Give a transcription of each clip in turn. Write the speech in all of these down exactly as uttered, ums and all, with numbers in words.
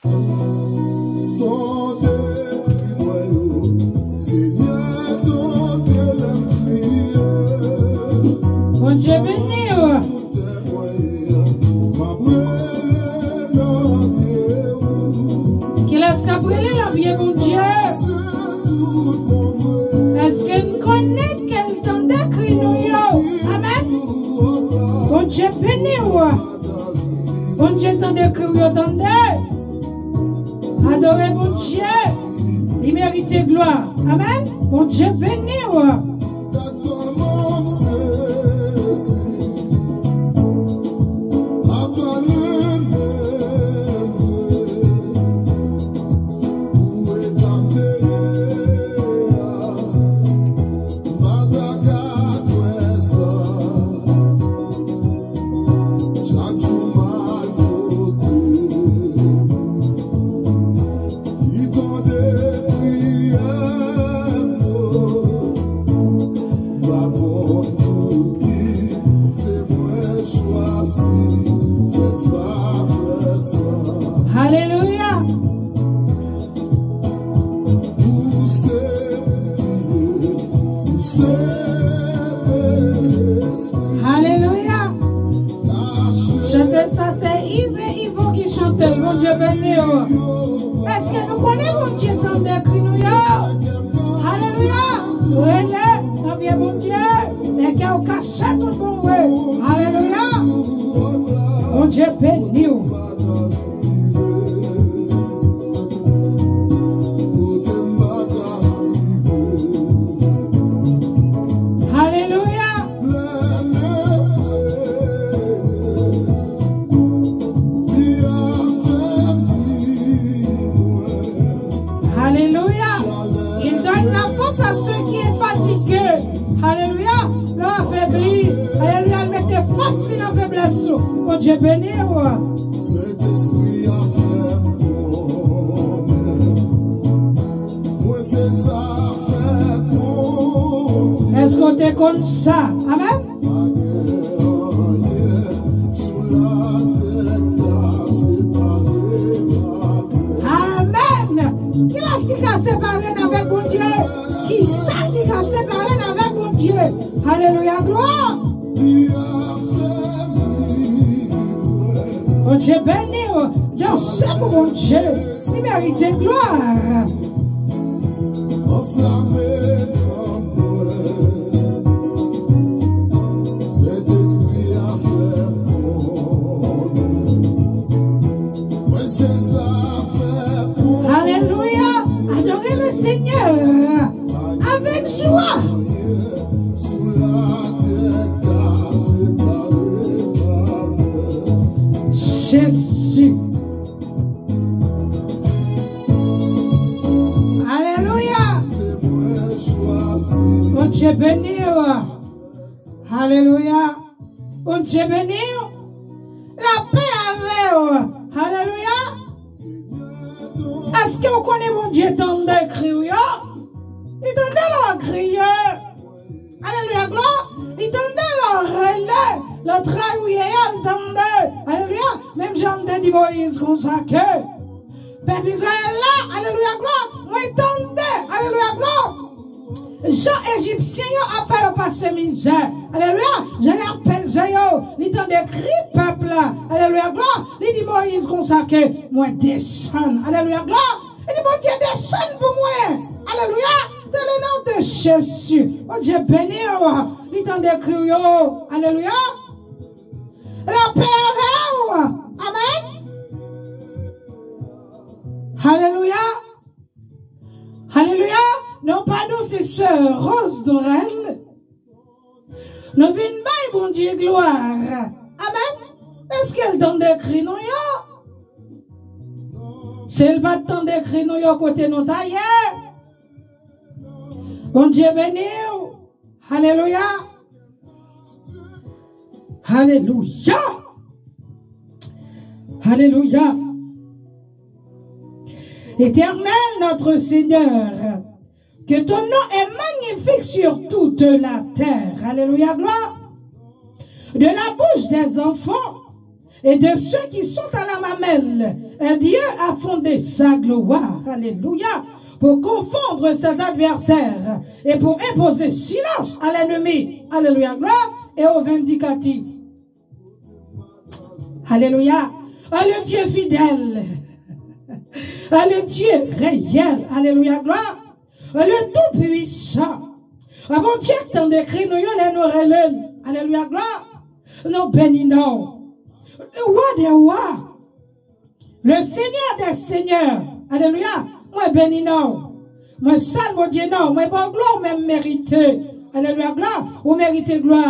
Tande kri mwen yo, Senyè, tande lè m kriye. Bondye beni w. Kilès k ap rele nan pye Bondye? Èske n konnen ke l tande kri nou yo? Amèn. Bondye beni w. Bondye tande kri w yo, tande. Adore Bondye. Li merite glwa. Amèn. Bondye beni w. Gad kòman m sezi, ap pale menm vre. Pou etap m te ye a, m pa ta ka kwè sa. Chak jou m al kote, li tande priyè m yo. M pa konn pou ki se mwen chwazi fè favè sa. Alelouya! Ou se byen, ou se byen. Alelouya! Chante sa, se Ive Ivo ki chante l. Bondye beni w. Èske nou konnen Bondye tande kri nou yo? Alelouya! Rele nan pye Bondye. Lè kè w kache tout bon vre. Alelouya! Bondye beni w. Alelouya. Alelouya. Il donne la force à ceux qui est fatigué. Alelouya. Lè w afebli, alelouya, l mete fòs li nan feblès ou. Bondye beni w. Sentespri a fè m konnen mwen se zafè Bondye. Èske w te konn sa? Amèn. Pa gen anyen sou latè k ka separe m avè w. Amèn. Kilès ki ka separe n avèk Bondye? Kisa ki ka separe n avèk Bondye? Alelouya, glwa. Bondye beni w. Danse pou Bondye. Li merite glwa. Anflame nanm mwen. Sentespri a fè m konnen mwen se zafè Bondye. Alelouya. Adore le Seigneur avec joie. Jezi. Alelouya. Bondye beni w. Alelouya. Bondye beni w. Lapè avè w. Alelouya. Èske w konnen Bondye tande kri w yo? Li tande lè w kriye. Alelouya, glwa. Li tande lè w rele, lè w tray ou ye a, li tande. Alelouya. Menm jan m te di Moyiz konsa ke pèp Izrayèl la, alelouya, glwa, mwen tande, alelouya, glwa. Jan Ejipsyen yo ap fè yo pase mizè. Alelouya. Jan y ap peze yo, li tande kri pèp la. Alelouya, glwa. Li di Moyiz konsa ke mwen desann. Alelouya, glwa. Li di Bondye desann pou mwen. Alelouya. Dans le nom de Jésus. Bondye beni w. Li tande kri w yo. Alelouya. Lapè avè w. Amèn. Alelouya. Alelouya. Non pa nou se sè Rose Dorel. Nou vin bay Bondye glwa. Amèn. Èske l tande kri nou yo? Si l pa t tande kri nou yo, kote nou ta ye? Bondye beni w. Alelouya. Alelouya. Alelouya. Éternel, notre Seigneur, que ton nom est magnifique sur toute la terre. Alelouya, glwa. De la bouche des enfants et de ceux qui sont à la mamelle. Et Dieu a fondé sa gloire, alléluia, pour confondre ses adversaires et pour imposer silence à l'ennemi, alléluia, gloire, et aux vindictifs. Alléluia. Oh, le Dieu fidèle. Oh, le Dieu réel. Alléluia, gloire. Oh, le Tout-Puissant. Oh, Bondye k tande kri nou yo lè nou rele l. Alléluia, gloire. Nou beni non w. Le Roi des rois. Le Seigneur des seigneurs. Alléluia. Mwen beni non w. Mwen salmodye non w. Mwen ba w glwa ou menm merite. Alléluia, glwa. Ou merite glwa.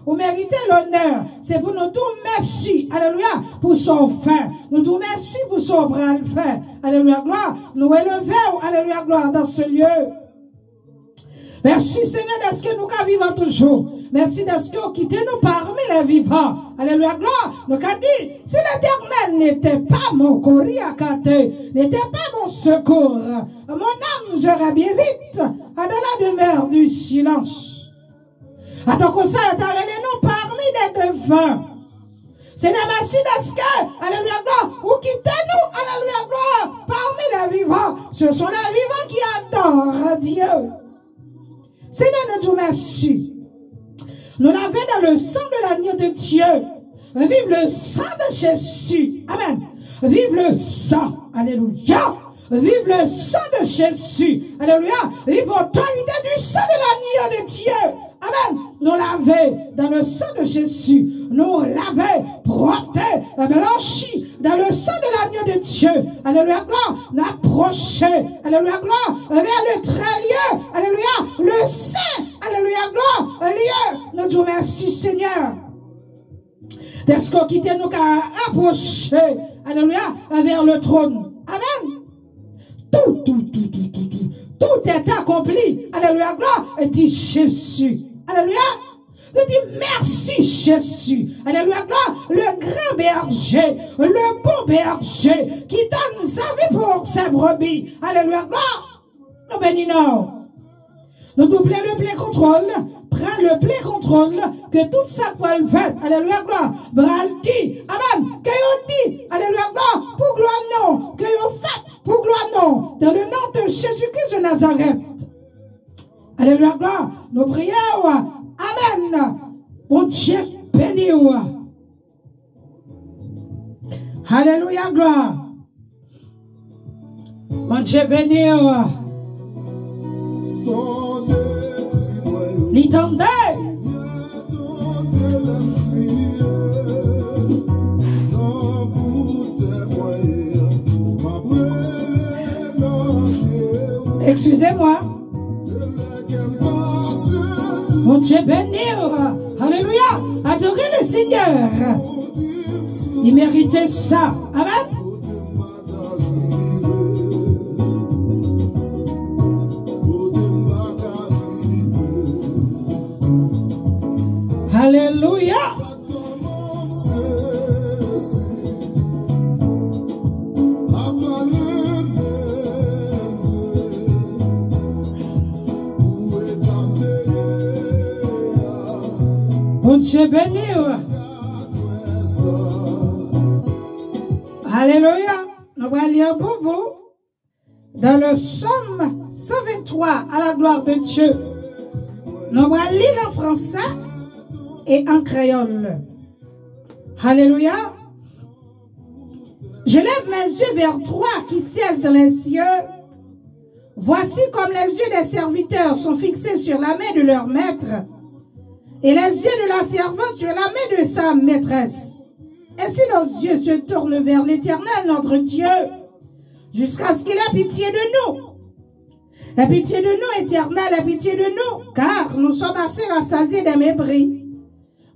Ou merite lonè. Se pou nou di w mèsi. Alléluia. Pou sa w fè. Nou di w mèsi pou sa w pral fè. Alléluia, glwa. Nou eleve w. Alléluia, glwa. Dans ce lieu. Merci Seigneur dèske nou ka vivan toujou. Merci dèske w kite nou parmi les vivants. Alléluia, gloire. Nou ka di, si l'Éternel n'était pas mon coriacate, n'était pas mon secours, mon âme serait bien vite à dans la demeure du silence. Atan konsa, yo ta rele nou parmi les devants. Senyè, mèsi dèske, alléluia, gloire, ou kite nou, alléluia, gloire, parmi les vivants. Ce sont les vivants qui adorent Dieu. Senyè, nou di w mèsi. Nou lave dans le sang de l'agneau de Dieu. Vive le sang de Jésus. Amen. Vive le sang. Alléluia. Vive le sang de Jésus. Alléluia. Vive l'autorité du sang de l'agneau de Dieu. Amen. Nou lave dans le sang de Jésus. Nou lave, pwòpte, blanchi dans le sang de l'agneau de Dieu. Alléluia, gloire. Nou apwoche, alléluia, gloire, vers le très lieu. Alléluia, le saint. Alléluia, gloire. Lieu. Nou di w mèsi, Senyè. Dèske w kite nou ka apwoche, alléluia, vers le trône. Amen. Tout, tout, tout, tout, tout, tout, tout est accompli. Alléluia, gloire. Di Jésus. Alléluia. Nou di mèsi, Jésus. Alléluia, gloire. Le grand berger, le bon berger qui donne sa vie pour ses brebis. Alléluia, gloire. Nou beni non w. Nou di w pran le plein contrôle, pran le plein contrôle, ke tout sa k pral fèt, alléluia, gloire, pral di, amen, ke yo di, alléluia, gloire, pou glwa non w, ke yo fèt pou glwa non w, dans le nom de Jésus-Christ de Nazareth. Alléluia, gloire, nou priye w, amen, Bondye beni w. Alléluia, gloire. Bondye beni w. Li tande. Excusez-moi. Bondye beni w. Alléluia. Adorez le Seigneur. Il mérite ça. Amen. Alléluia. Bondye beni w. Alléluia. Nou pral li pou vous dans le psaume cent vingt-trois, à la gloire de Dieu. Nou pral li l en français et en créole. Alléluia. Je lève mes yeux vers toi qui sièges dans les cieux. Voici comme les yeux des serviteurs sont fixés sur la main de leur maître, et les yeux de la servante sur la main de sa maîtresse. Ainsi nos yeux se tournent vers l'Éternel notre Dieu, jusqu'à ce qu'il ait pitié de nous. Aie pitié de nous, Éternel, aie pitié de nous, car nous sommes assez rassasiés des mépris.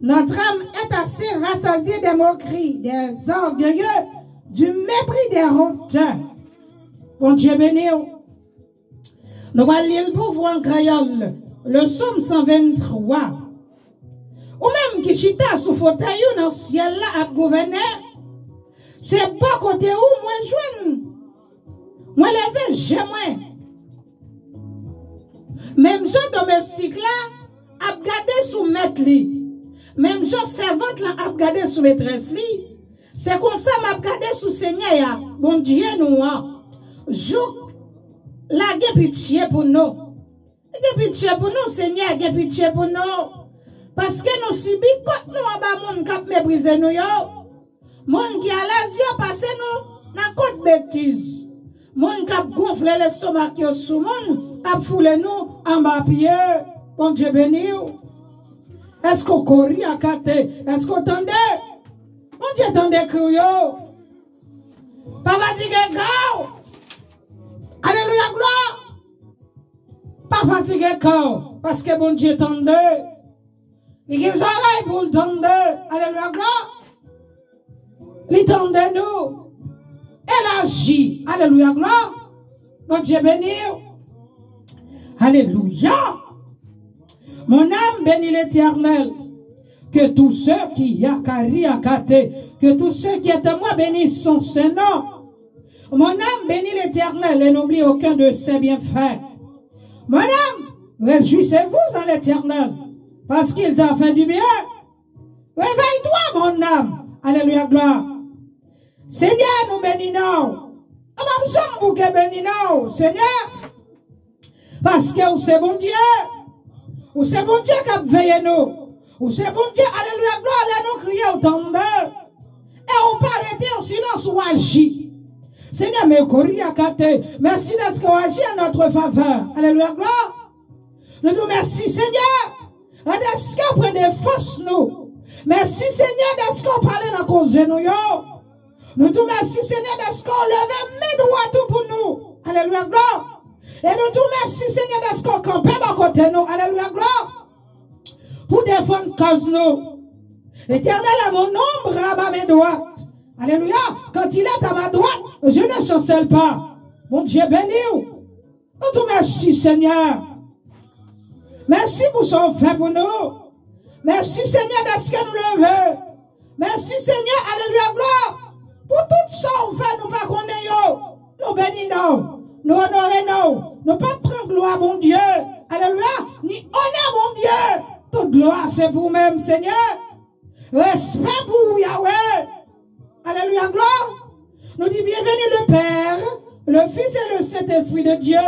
Notre âme est assez rassasiée des moqueries, des orgueilleux, du mépris des hautains. Bondye beni w. Nou pral li l pou vou an kreyòl. Le psaume cent vingt-trois. Ou menm ki chita sou fotèy ou nan syèl la ap gouvène, se bò kote ou mwen jwenn. Mwen leve je mwen. Menm jan domestik la ap gade sou mèt li, menm jan sèvant lan ap gade sou metrès li, se konsa m ap gade sou Senyè a, Bondye nou an, jouk l a gen pitye pou nou. Gen pitye pou nou, Senyè, gen pitye pou nou. Paske nou sibi kont nou anba moun k ap meprize nou yo. Moun ki alèz yo pase nou nan kont betiz. Moun k ap gonfle lestomak yo sou moun, ap foule nou anba pye. Bondye beni w. Èske w kori akate? Èske w tande? Bondye tande kri w yo. Pa fatige kò w. Alelouya, glwa. Pa fatige kò w, paske Bondye tande. Li gen zòrèy pou l tande. Alelouya, glwa. Li tande nou. E l aji. Alelouya, glwa. Bondye beni w. Alelouya. Mon âme bénit l'Éternel. Que tous ceux qui yakari akate, que tous ceux qui est en moi bénisse son saint nom. Mon âme bénit l'Éternel et n'oublie aucun de ses bienfaits. Mon âme, réjouissez-vous en l'Éternel, parce qu'il t'a fait du bien. Réveille-toi, mon âme. Alelouya, glwa. Senyè, nou beni non w. Nou p ap janm bouke beni non w, Senyè. Paske ou se Bondye. Ou se Bondye k ap veye nou. Ou se Bondye, alelouya, glwa, lè nou kriye, ou tande. E ou pa rete an silans, ou aji. Senyè, mekori akate, mèsi dèske ou aji an notre favè. Alelouya, glwa. Nou di w mèsi, Senyè, dèske ou pran defans nou. Mèsi, Senyè, dèske ou pale nan koze nou yo. Nou di w mèsi, Senyè, dèske ou leve men dwat ou pou nou. Alelouya, glwa. E nou di w mèsi, Senyè, dèske ou kanpe bò kote nou. Alelouya, glwa. Pou defann kòz nou. L'Éternel est mon ombre à ma main droite. Alléluia. Quand il est à ma droite, je ne chancelle pas. Bondye beni w. Nou di w mèsi, Senyè. Mèsi pou sa w fè pou nou. Mèsi, Senyè, dèske nou leve. Mèsi, Senyè. Alelouya, glwa. Pou tout sa w fè, nou pa konnen yo. Nou beni non w. Nou onore non w. Nou p ap pran glwa Bondye. Alelouya. Ni onè Bondye. Tout glwa se pou ou menm, Senyè. Respè pou ou, Yahweh. Alelouya, glwa. Nou di, bienvenue le Père, le Fils et le Saint-Esprit de Dieu.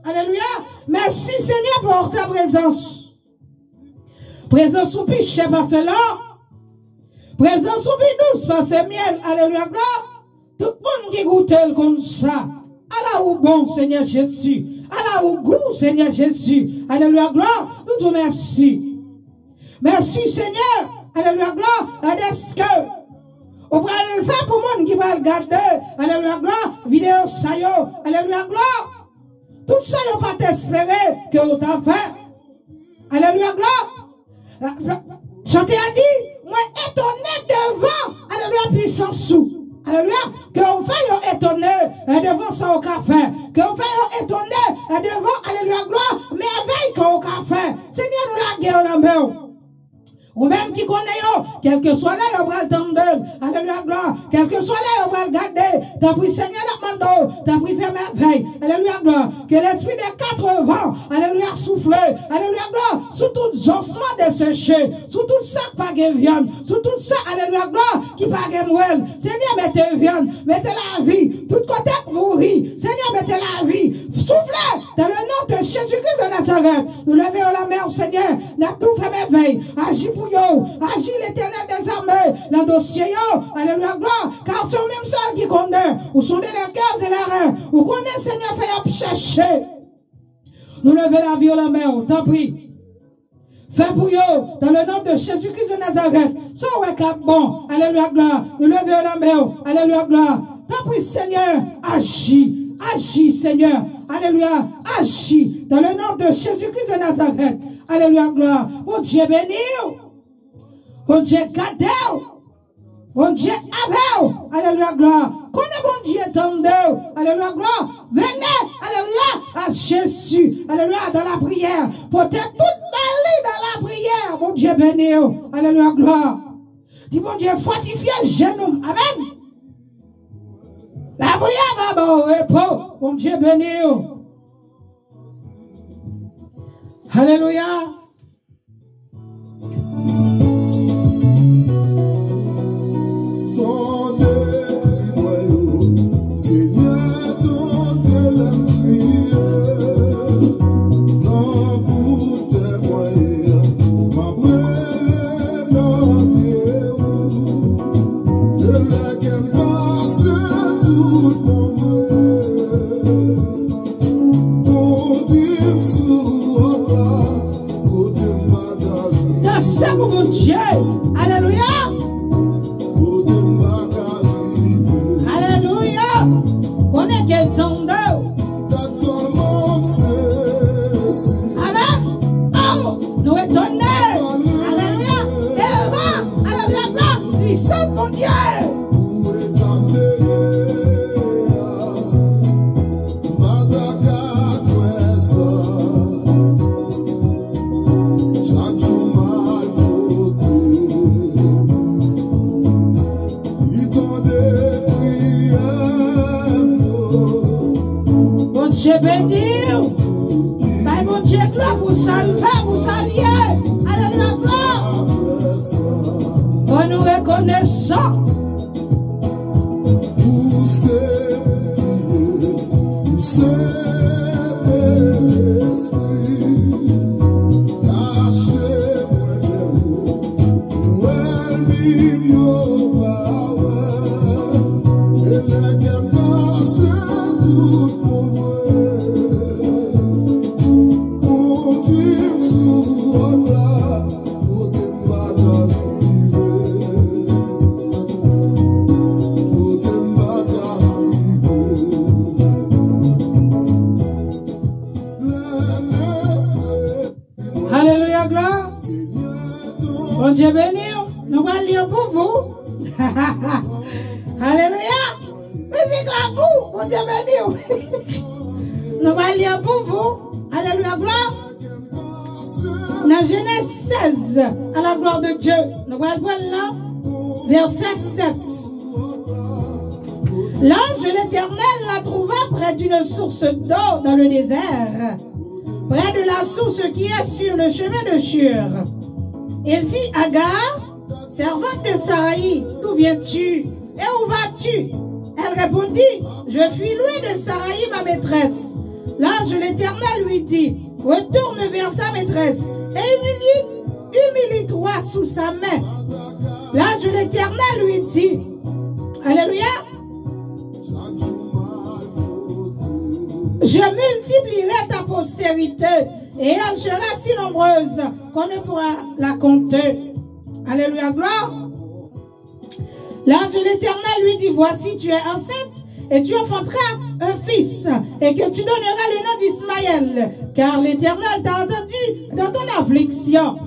Alelouya. Mèsi, Senyè, pou ta prezans. Prezans ou pi chè pase lò. Prezans ou pi dous pase myèl. Alelouya, glwa. Tout moun ki goute l konn sa. Ala ou bon, Senyè Jezi. Ala ou gou, Senyè Jezi. Alelouya, glwa. Nou di w mèsi. Mèsi, Senyè. Alelouya, glwa. Dèske ou pral fè pou moun ki pral gade, alelouya, glwa, videyo sa yo. Alelouya, glwa. Tout sa yo pa t espere ke ou ta fè. Alelouya, glwa. Chante a di, mwen etone devan, alelouya, pwisans ou. Alelouya. Ke ou fè yo etone, eh, devan sa ou ka fè. Ke ou fè yo etone, eh, devan, alelouya, glwa, mèvèy ke ou ka fè. Senyè, nou lage yo nan men w. Ou menm ki konnen yo, kèlkeswa lè yo pral tande l, alelouya, glwa, kèlkeswa lè yo pral gade, tanpri Senyè, n ap mande w, tanpri fè mèvèy, alelouya, glwa, ke lespri de katrevan, alelouya, soufle, alelouya, glwa, sou tout zòsman deseche, sou tout sa k pa gen vyann, sou tout sa, alelouya, glwa, ki pa gen mwèl. Senyè, mete vyann, mete lavi, tout kote k mouri, Senyè, mete lavi, soufle, dans le nom de Jésus-Christ de Nazareth. Nou leve yo nan men w, Senyè. N ap tou fè mèvèy. Aji pou yo. Aji, Letènèl dèzame, nan dosye yo. Alelouya, glwa. Kar se ou menm sèl ki konnen. Ou sonde les cœurs et les reins. Ou konnen, Senyè, sa y ap chèche. Nou leve lavi yo nan men w, tanpri. Fè pou yo, dans le nom de Jésus-Christ de Nazareth. Sa w wè k ap bon. Alelouya, glwa. Nou leve yo nan men w. Alelouya, glwa. Tanpri, Senyè, aji. Aji, Senyè. Alelouya. Aji. Dans le nom de Jésus-Christ de Nazareth. Alelouya, glwa. Bondye beni w. Bondye gade w. Bondye avè w. Alelouya, glwa. Konnen Bondye tande w. Alelouya, glwa. Venez, alelouya, à Jésus. Alelouya, dans la prière. Pote tout mal li dans la prière. Bondye beni w. Alelouya, glwa. Di Bondye, fòtifye jenou m. Amèn. Lapriyè va ba w repo. Bondye beni w. Alelouya. Tande kri mwen Pase tout bon vre. Kondwi m sou wòt la, kote m pa ka rive. Danse pou Bondye. Alelouya. Kote m pa ka rive. Alelouya. Konnen ke l tande w. Gad kòman m sezi. Amèn. Oh, nou etone. Alelouya. Devan, alelouya, glwa, pisans Bondye. Ou etabli a, m pa ta ka kwè sa. Chak jou m al kote. Li tande priyè m yo. Bondye beni w. Bay Bondye glwa pou sa l fè, pou sa l ye. Alelouya, glwa. Fò nou rekonesan. Ou se, ou se Lespri. Kache mwen dèyè w. Wè l, m yo pa wè. E lè kè m kase tout pou vre. Kondwi m sou wòt la, kote m pa ka rive. Kote m pa ka rive. Lè m fre. Alelouya, glwa. Bondye beni w. Nou pral li pou vou. Alelouya. Mizik la gou. Bondye beni w. Nou pral li pou vou. Alelouya, glwa. Nan Jenèz sèz, à la gloire de Dieu. Nou pral pran nan vèsè sèt. L'ange de l'Éternel la trouva près d'une source d'eau dans le désert, près de la source qui est sur le chemin de Shur. Il dit, Agar, servante de Saraï, d'où viens-tu et où vas-tu? Elle répondit, je fuis loin de Saraï, ma maîtresse. L'ange de l'Éternel lui dit, retourne vers ta maîtresse et humilie, humilie-toi sous sa main. L'ange de l'Éternel lui dit, Alléluia, je multiplierai ta postérité et elle sera si nombreuse qu'on ne pourra la compter. Alléluia, gloire. L'ange de l'Éternel lui dit, voici, tu es enceinte et tu enfanteras un fils et que tu donneras le nom d'Ismaël, car l'Éternel t'a entendu dans ton affliction.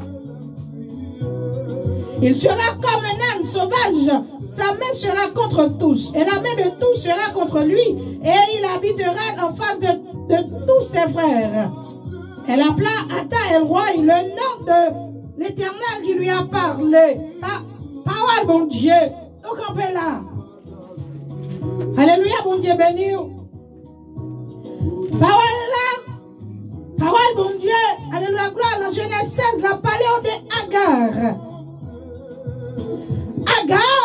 Il sera comme un âne sauvage, sa main sera contre tous, et la main de tous sera contre lui, et il habitera en face de, de tous ses frères. Elle appela à Taël, roi, le nom de l'Éternel qui lui a parlé. Pa-, pawòl Bondye. Nou kanpe la. Alelouya, Bondye beni w. Pawòl la, pawòl Bondye, alelouya, glwa, nan Jenèz sèz, la pale w de Agar. Agar,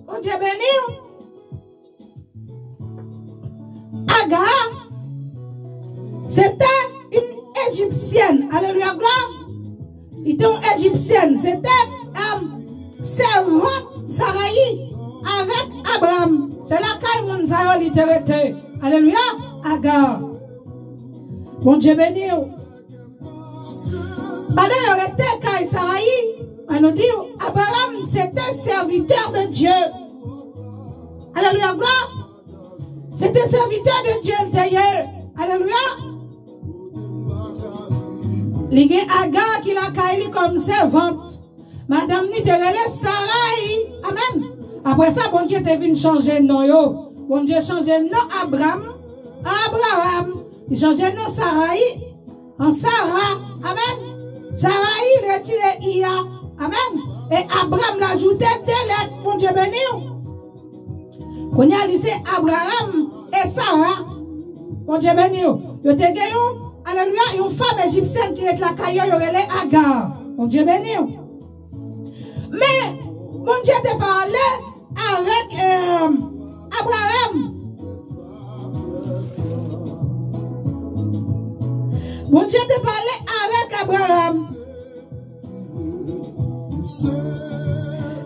Bondye beni w. Agar, se te yon Ejipsyèn. Alelouya, glwa. Li te yon Ejipsyèn. Se te, um, sèvant Sarayi avèk Abraram. Se lakay moun sa yo li te rete. Alelouya, Agar. Bondye beni w. Pandan yo rete kay Sarayi, an nou di, Abraram se te sèvitè de Dye. Alelouya, glwa. Se te sèvitè de Dye l te ye. Alelouya. Li gen Aga ki lakay li kòm sèvant. Madanm ni te rele Saray. Amèn. Apre sa, Bondye te vin chanje non yo. Bondye chanje non Abram an Abraram. Li chanje non Saray an Sara. Amèn. Saray retire i a. Amèn. E Abram l ajoute de lèt. Bondye beni w. Kounye a, li se Abraram e Sara. Bondye beni w. Yo te gen yon, alelouya, yon fanm ejipsyèn ki ret lakay yo, yo rele Aga. Bondye beni w. Men, Bondye te pale avèk, eh, Abraram. Bondye te pale avèk Abraram.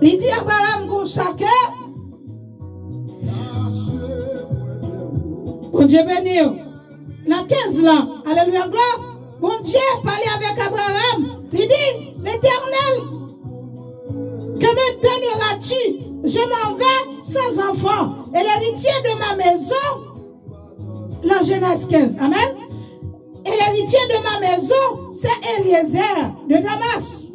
Li di Abraram konsa ke, Bondye beni w. Nan kenz lan, alelouya, glwa, Bondye pale avèk Abraram. Li di, L'Éternel, que me donneras-tu? Je m'en vais sans enfant, et l'héritier de ma maison, nan Jenèz kenz. Amèn. Et l'héritier de ma maison, c'est Eliezer de Damas.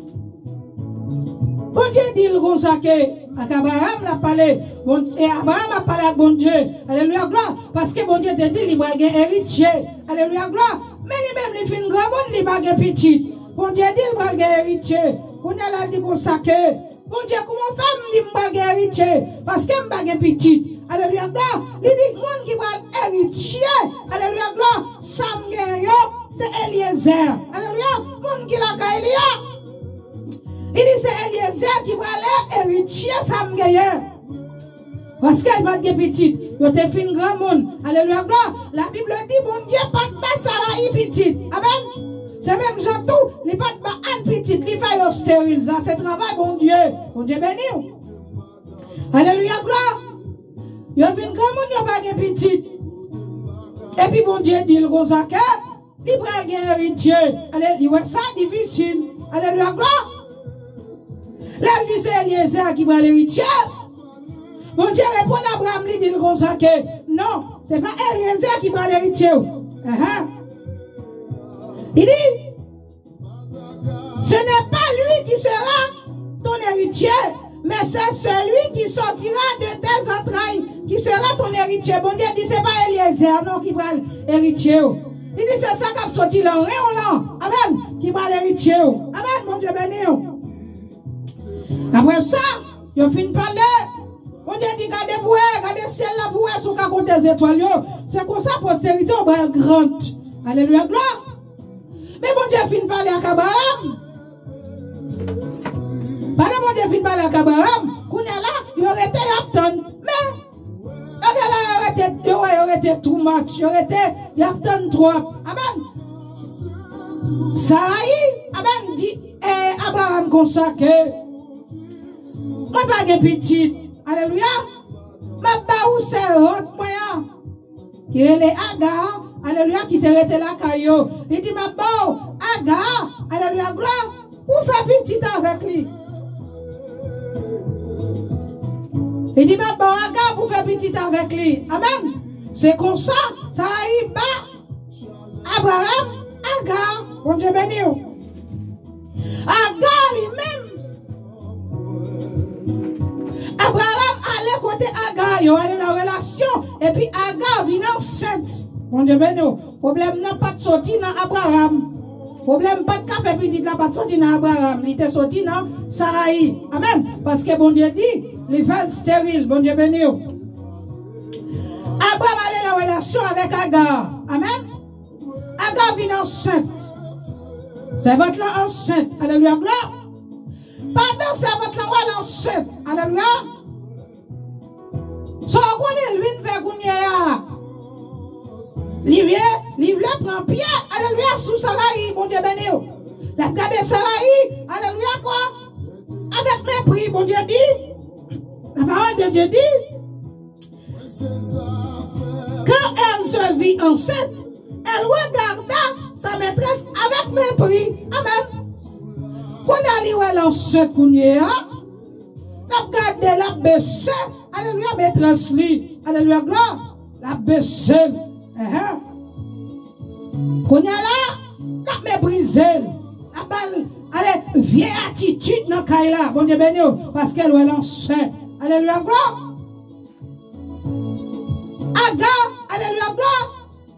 Bondye di l konsa ke ak Abraram l ap pale. Bon, e Abraram ap pale ak Bondye. Alelouya, glwa. Paske Bondye te di l li pral gen eritye. Alelouya, glwa. Men li menm li fin granmoun, li pa gen pitit. Bondye di l pral gen eritye. Kounye a la l di konsa ke Bondye, kouman w fè m di m pral gen eritye? Paske m pa gen pitit. Alelouya, glwa. Li di, moun ki pral eritye, alelouya, glwa, sa m gen yo, se Eliezer. Alelouya, moun ki lakay li a. Li di, se Eliezer ki pral eritye sa m genyen. Paske l pa t gen pitit. Yo te fin granmoun. Alelouya, glwa. Labib di, Bondye pa t ba Sarayi pitit. Amèn. Se menm jan tou, li pa t ba Ann pitit. Li fè yo esteril. Sa se travay Bondye. Bondye beni w. Alelouya, glwa. Yo vin granmoun, yo pa gen pitit. Epi Bondye di l konsa ke li pral gen eritye. Ale, li wè sa difisil. Alelouya, glwa. Lè l di se Eliezer ki pral eritye, Bondye reponn Abraram, li di l konsa ke, non, se pa Eliezer ki pral eritye w. Ahan. Li di, ce n'est pas lui qui sera ton héritier, mais c'est celui qui sortira de tes entrailles qui sera ton héritier. Bondye di, se pa Eliezer non ki pral eritye w. Li di, se sa k ap soti nan ren w lan. Amèn. Ki pral eritye w. Amèn. Bondye beni w. Apre sa, yo fin pale. Bondye di, gade pou wè, gade syèl la pou wè si w ka konte zetwal yo. Se konsa posterite w pral gran. Alelouya, glwa. Men Bondye fin pale ak Abraram. Pandan Bondye fin pale ak Abraram, kounye a la, yo rete y ap tann. Men, yo gen la, yo rete, yo wè, yo rete too much, yo rete, y ap tann twòp. Amèn. Sarayi, amèn, di, e, Abraram konsa ke, mwen pa gen pitit. Alelouya. M ap ba ou sèvant mwen an ki rele Aga, alelouya, ki te rete lakay yo. Li di, m ap ba w Aga, alelouya, glwa, pou fè pitit avèk li. Li di, m ap ba w Aga pou fè pitit avèk li. Amèn. Se konsa, Sarayi ba Abraram Aga. Bondye beni w. Aga li menm, Abraram ale kote Aga, yo ale nan relasyon, epi Aga vin ansent. Bondye beni w. Pwoblèm nan pa t soti nan Abraram. Pwoblèm pa t ka fè pitit la pa t soti nan Abraram. Li te soti nan Sarayi. Amèn. Paske Bondye di, li fè l esteril. Bondye beni w. Abraram ale nan relasyon avèk Aga. Amèn. Aga vin ansent. Sèvant lan ansent. Alelouya, glwa. Pandan sèvant lan wè l ansent. Alelouya. Sa w konnen l vin fè kounye a? Li vle, li vle pran pye. Alelouya, sou Sarayi, Bondye beni w. L ap gade Sarayi. Alelouya, kwa? Avèk mepri, Bondye di. La parole de Dieu dit, quand elle se vit enceinte, elle regarda sa maîtresse avec mépris. Amèn. Kounye a li wè l ansent kounye a. L ap gade, l ap bese. Alelouya, metrès li. Alelouya, glwa. L ap bese l. Enhen. Kounye a la, l ap meprize l. L ap ba l, ale, vye atitid nan kay la. Bondye beni w, paske l wè l ansent. Alelouya, glwa. Aga, alelouya, glwa,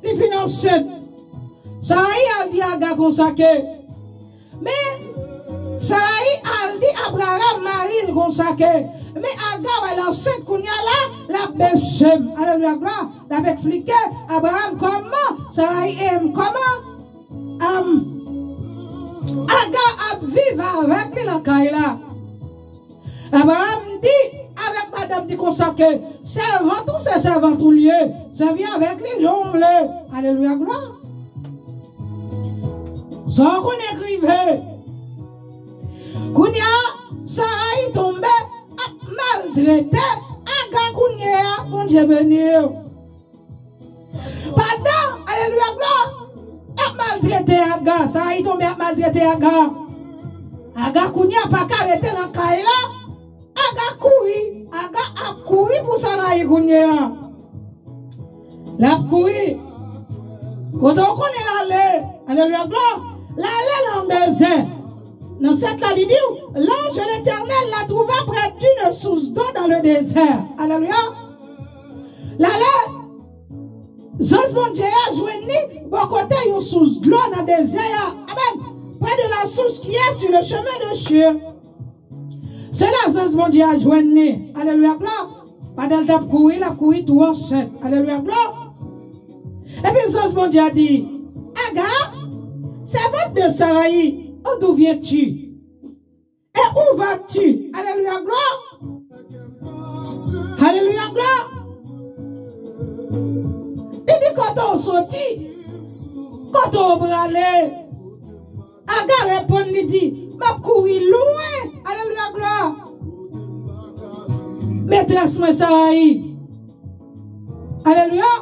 li fin ansent. Sarayi al di Aga konsa ke, men, Sarayi al di Abraram, mari l, konsa ke, men Aga wè l ansent kounye a la, l ap bese m. Alelouya, glwa. L ap eksplike Abraram kòman Sarayi, em, kòman, em, Aga ap viv avèk li lakay la. Abraram di avèk madanm li konsa ke, sèvant ou se sèvant ou l ye, sèvi avèk li jan w vle. Alelouya, glwa. Sa w konnen k rive. Kounye a, Sarayi tonbe ap maltrete Aga kounye a, Bondye beni w. Pandan, alelouya, glwa, ap maltrete Aga, Sarayi tonbe ap maltrete Aga. Aga kounye a pa ka rete nan kay la. Aga kouri, Aga ap kouri pou Sarayi kounye a. L ap kouri. Kote w konnen l ale? Alelouya, glwa. L ale nan dezè. Nan sèt la, li di w, l'ange de l'Éternel la trouva près d'une source d'eau dans le désert. Alelouya. L ale, zanj Bondye a jwenn li bò kote yon sous dlo nan dezè a. Amèn. Près de la source qui est sur le chemin de Shur. Se la zanj Bondye a jwenn li. Alelouya, glwa. Pandan l t ap kouri, l ap kouri tou ansent. Alelouya, glwa. Epi zanj Bondye a di, Aga, servante de Sarayi, d'où viens-tu? Et où vas-tu? Alelouya, glwa. Alelouya, glwa. Li di, kote w soti? Kote w prale? Aga reponn, li di, m ap kouri lwen. Alelouya, glwa. Metrès mwen Sarayi. Alelouya.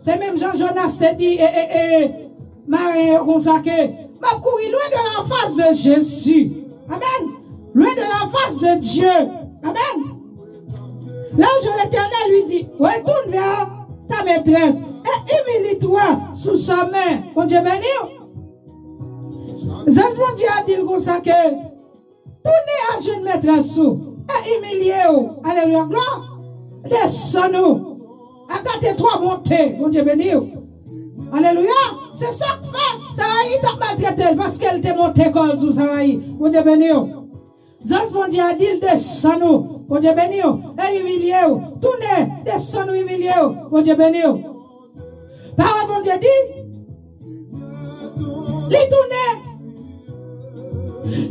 Se menm jan Jonas te di, e, e, e, maren yo konsa ke, m ap kouri loin de la face de Jésus. Amèn. Loin de la face de Dieu. Amèn. L'ange de l'Éternel lui dit, retourne vers ta maîtresse et humilie-toi sous sa main. Bondye beni w. Zanj Bondye a di l konsa ke, tounen al jwenn metrès ou e imilye w. Alelouya, glwa. Desann ou. Aga te twò monte. Bondye beni w. Alelouya. Se sa k fè Sarayi t ap maltrete l, paske l te monte kò l sou Sarayi. Bondye beni w. Zanj Bondye a di l, desann ou. Bondye beni w. E imilye w. Tounen, desann ou, imilye w. Bondye beni w. Pawòl Bondye di, li tounen.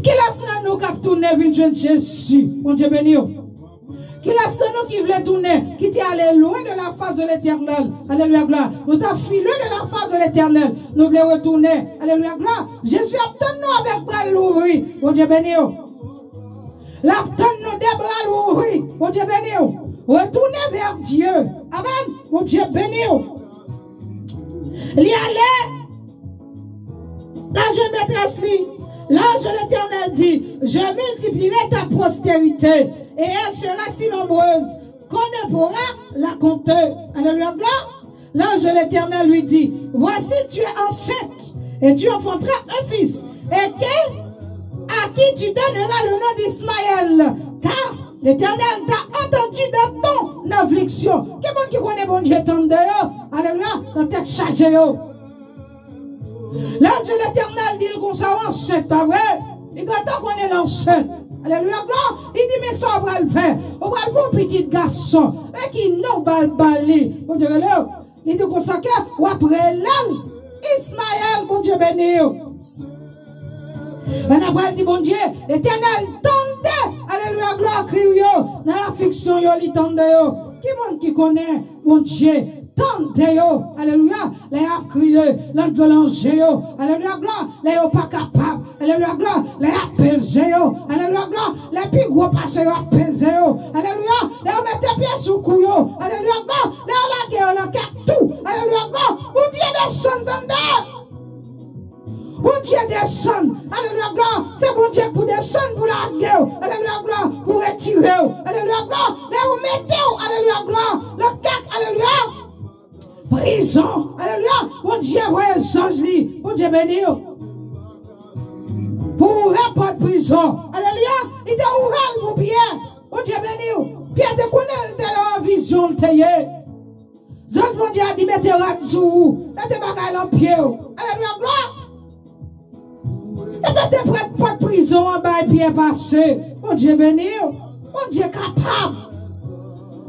Kilès nan nou k ap tounen vin jwenn Jezi? Bondye beni w. Kilès nan nou ki vle tounen, ki te ale loin de la face de l'Éternel? Alelouya, glwa. Nou t ap fui loin de la face de l'Éternel. Nou vle retounen. Alelouya, glwa. Jezi ap tann nou avèk bra l louvri. Bondye beni w. L ap tann nou de bra l ouvri. Bondye beni w. Retourne vers Dieu. Amèn. Bondye beni w. Li ale. L al jwenn metrès li. L'ange de l'Éternel dit, je multiplierai ta postérité et elle sera si nombreuse qu'on ne pourra la compter. Alelouya, glwa. L'ange de l'Éternel lui dit, voici, tu es enceinte et tu enfanteras un fils, et que, à qui tu donneras le nom d'Ismaël, car l'Éternel t'a entendu dans ton affliction. Ki moun ki konnen Bondye tande yo? Alelouya, nan tèt chaje yo. L'ange de l'Éternel di l konsa, w ansent, pa vre? Li gentan konnen l ansent. Alelouya, glwa. Li di, men sa w pral fè. Ou pral fè yon pitit gason. Men ki non w pral ba li? Bondye rele w. Li di konsa ke w ap rele l Ismayèl. Bondye beni w. Pandan pral di Bondye, Letènèl tande, alelouya, glwa, kri w yo, nan afliksyon yo, li tande yo. Ki moun ki konnen Bondye tande yo, alelouya, lè y ap kriye, nan dlo nan je yo, alelouya, glwa, lè yo pa kapab, alelouya, glwa, lè y ap peze yo, alelouya, glwa, lè pi gwo pase yo ap peze yo, alelouya, lè yo mete pye sou kou yo, alelouya, glwa, lè yo lage yo nan kèk tou, alelouya, glwa, Bondye desann tande. Bondye desann, alelouya, glwa, se Bondye k pou desann pou lage w, alelouya, glwa, pou retire w, alelouya, glwa, lè yo mete w, alelouya, glwa, nan kèk, alelouya, prizon, alelouya, Bondye voye zanj li, Bondye beni w. Pou ouvè pòt prizon, alelouya, li te ouvè l pou Pyè, Bondye beni w. Pyè te konnen l te nan vizyon l te ye. Zanj Bondye a di, mete rad sou ou, mete bagay nan pye w. Alelouya, glwa. E mete pòt prizon an bay Pyè pase. Bondye beni w. Bondye kapab.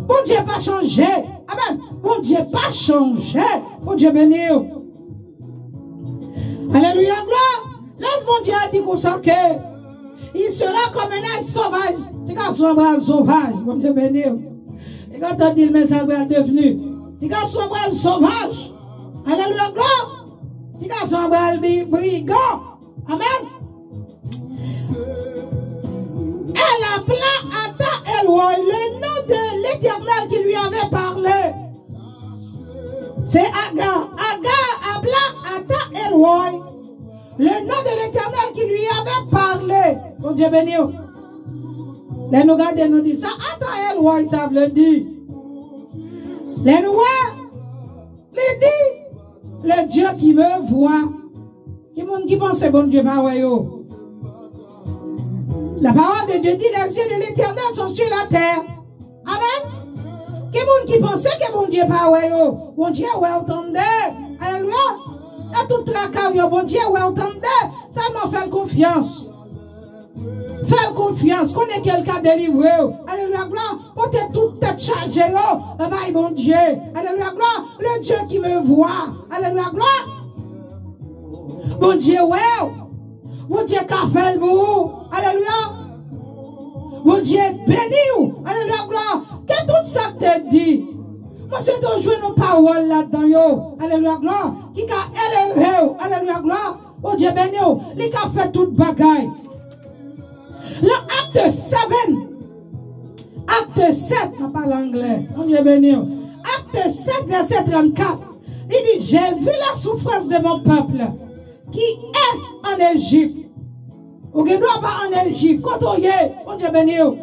Bondye pa chanje. Amèn. Bondye pa chanje. Bondye beni w. Alelouya, glwa. Lè Bondye a di konsa ke il sera comme un âne sauvage. Ti gason an pral sovaj. Bondye beni w. Li gentan di l men sa l pral devni. Ti gason an pral sovaj. Alelouya, glwa. Ti gason an pral bi- brigan. Amèn. Elle appela à ta éloigne le nom de l'Éternel qui lui avait parlé. C'est Agar. Agar appela Ata El Roy, le nom de l'Éternel qui lui avait parlé. Bondye beni w. Lè nou gade, nou di sa Ata El Roy sa vle di. Lè nou wè, li di, le Dieu qui me voit. Ki moun ki panse Bondye pa wè yo? La parole de Dieu dit, les yeux de l'Éternel sont sur la terre. Amen. Ki moun ki panse ke Bondye pa wè yo? Bondye wè w, tande. Alelouya. E tout traka w yo, Bondye wè w, tande. Sèlman fè l konfyans. Fè l konfyans, konnen ke l ka delivre w. Alelouya, glwa. Pote tout tèt chaje yo bay Bondye. Alelouya, glwa. Le Dieu qui me voit. Alelouya, glwa. Bondye wè w. Bondye ka fè l pou ou. Alelouya. Bondye beni w. Alelouya, glwa. Ke tout sa k te di, mwen se te jwenn yon pawòl ladan yo. Alelouya, glwa. Ki ka eleve w. Alelouya, glwa. Bondye beni w. Li ka fè tout bagay. Nan Acte seven, Acte sept, m ap pale anglè. Bondye beni w. Acte sept, verset trente-quatre. Li di, j'ai vu la souffrance de mon peuple qui est en Égypte. Ou gen dwa pa an Ejip. Kote w ye? Bondye beni w.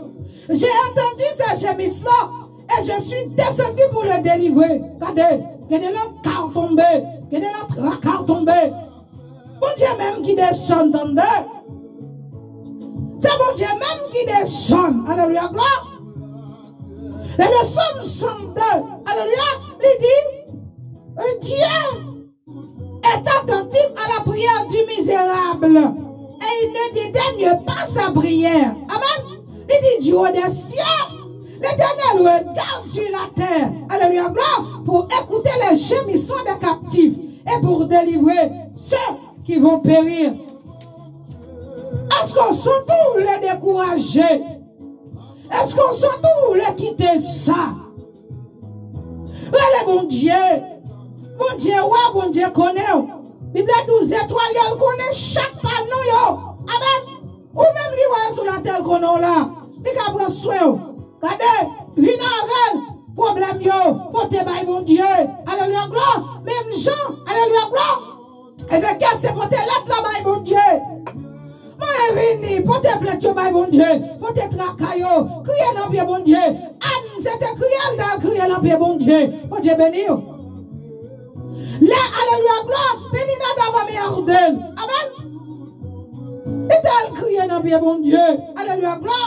J'ai entendu ses gémissements et je suis descendu pour le délivrer. Gade, gen de lòt ka w tonbe. Gen de lòt traka w tonbe. Bondye menm ki desann, tande. Se Bondye menm ki desann. Alelouya, glwa. Le psaume cent deux, alelouya, li di, Dieu est attentif à la prière du misérable et il ne dédaigne pas sa prière. Amen. Li di, du haut des cieux, l'Éternel regarde sur la terre. Alelouya, glwa, pour écouter les gémissements des captifs et pour délivrer ceux qui vont périr. Èske w santi w vle dekouraje? Èske w santi w vle kite sa? Rele Bondye. Bondye wè, Bondye konnen w. Bib la di w, zetwal yo, l konnen chak pa non yo. Amen. Ou menm li wè yo sou latè, l konnen w la. Li ka pran swen w. Gade, vin avè l. Pwoblèm yo, pote bay Bondye. Alelouya, glwa. Menm jan, alelouya, glwa. Ezekyas te pote lèt la bay Bondye. Mwen vini, pote plent yo bay Bondye. Pote traka yo, kriye nan pye Bondye. Ann se te kriye, l t al kriye nan pye Bondye. Bondye beni w. Lè, alelouya, glwa, Peninadab ap merde l. Amen. Li t al kriye nan pye Bondye. Alelouya, glwa.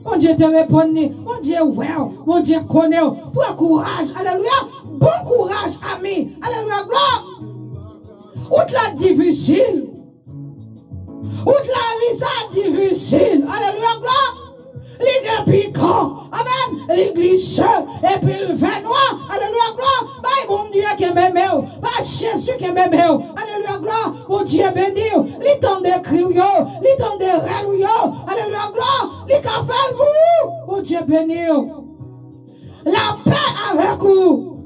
Bondye te reponn li. Bondye wè w. Bondye konnen w. Pran kouraj. Alelouya. Bon kouraj, ami. Alelouya, glwa. Wout la difisil. Wout lavi sa difisil. Alelouya, glwa. Li gen pikan. Amen. Li glise. Epi l vè nwa. Alelouya, glwa. Bay Bondye kenbe men w. Bay Jezi kenbe men w. Alelouya, glwa. Bondye beni w. Li tande kri w yo. Li tande rèl ou yo. Alelouya, glwa. Li ka fè l pou ou. Bondye beni w. Lapè avèk ou.